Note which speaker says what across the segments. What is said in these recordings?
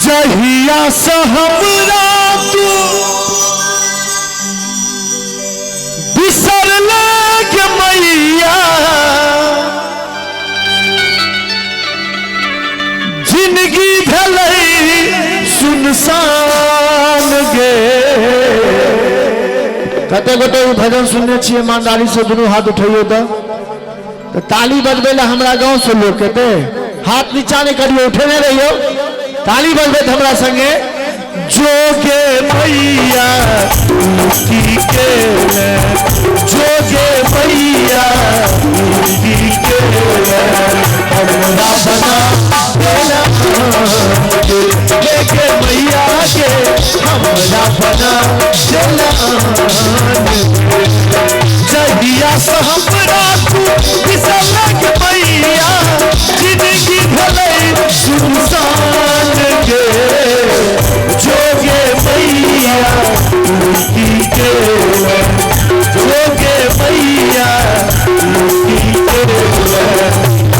Speaker 1: जहिया से हमरा तू बिसरले के मैया, जिंदगी भेलै सुनसान गे। कते गोटे ई भजन सुनने छियै ईमानदारी से दुनू हाथ उठैयो तऽ ताली बजबै लए हमरा गाँव से लोग केते हाथ नीचा नहीं करियो, उठेने रहियो, ताली बजबै हमरा संगे। जोगे मैया की के, जोगे मैया की के, हमरा बना देला के मैया के, हमरा बना देला। जहिया से हमरा तू बिसरलक मैया, जिंदगी भेलै सुनसान गे। जोगे मैया की के, जोगे मैया की के,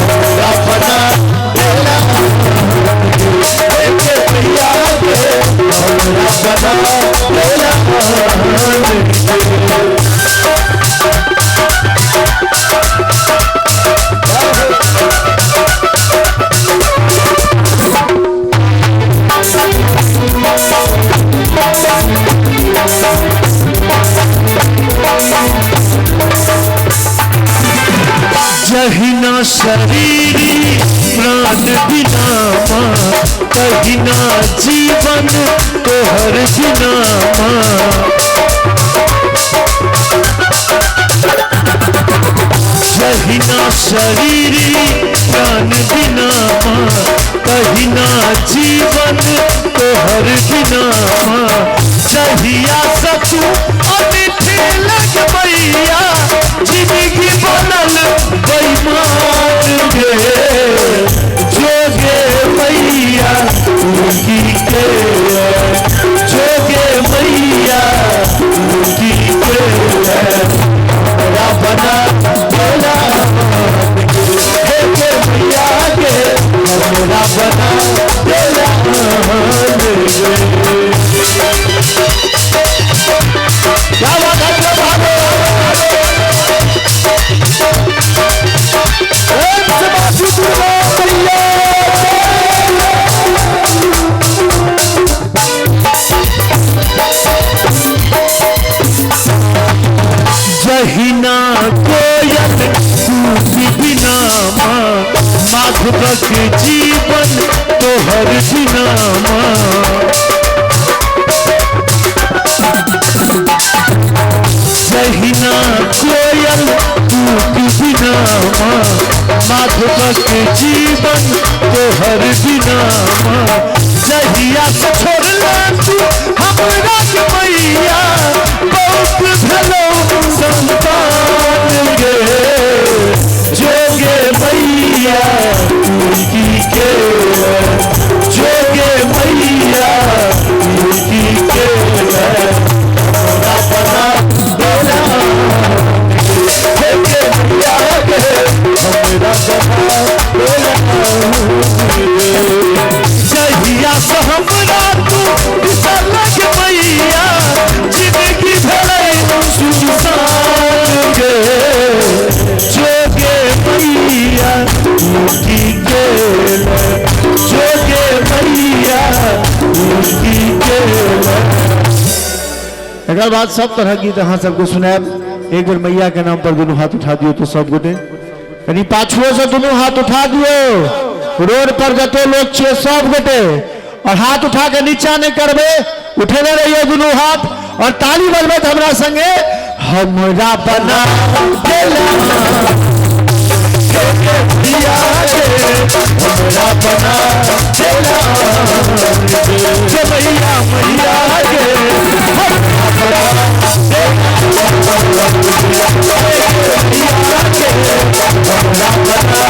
Speaker 1: हमरा बना देला के मैया के, हमरा बना देला। जहिना शरीरी प्राण बिना माँ, तहिना जीवन तोहर बिना माँ। जहिना शरीरी प्राण बिना माँ, तहिना जीवन तोहर बिना माँ। जहिया से तू अनठे लग मैया, जिंदगी बनल बेईमान गे। जोगे मैया की के, जोगे मैया की के, हमरा बना देला के मैया के, हमरा बना देला। क्या बात है, क्या बात है। जहिना कोयल कूकी बिना माँ, माधवक जीवन तोहर बिना माँ। जहिना कोयल कूकी बिना माँ, माधवक जीवन तोहर बिना माँ। जहिया से छोड़ले तू हमरा के मैया, बहुत भेलौ संतान गे। जोगे मैया की के, जोगे मैया की के, हमरा बना देला के मैया के, हमरा बना देला। जहिया से हमरा तू बिसरलक मैया, जिंदगी भेलै सुनसान गे। जोगे मैया की के, जोगे मैया की के। एकर बाद सब तरह गीत अहाँ सबके सुनायब। एक बेर मैया के नाम पर दुनू हाथ उठा दियौ तो सब गोटे कनी पाछुओ से दुनू हाथ उठा दियौ। रोड पर जते लोग छियै सब गोटे, और हाथ उठा के नीचा नहीं करबे, उठेने रहियो दुनू हाथ और ताली बजबैत हमरा संगे। हमरा बना देला के, हमरा बना देला के मैया मैया के, हमरा बना देला के, हमरा बना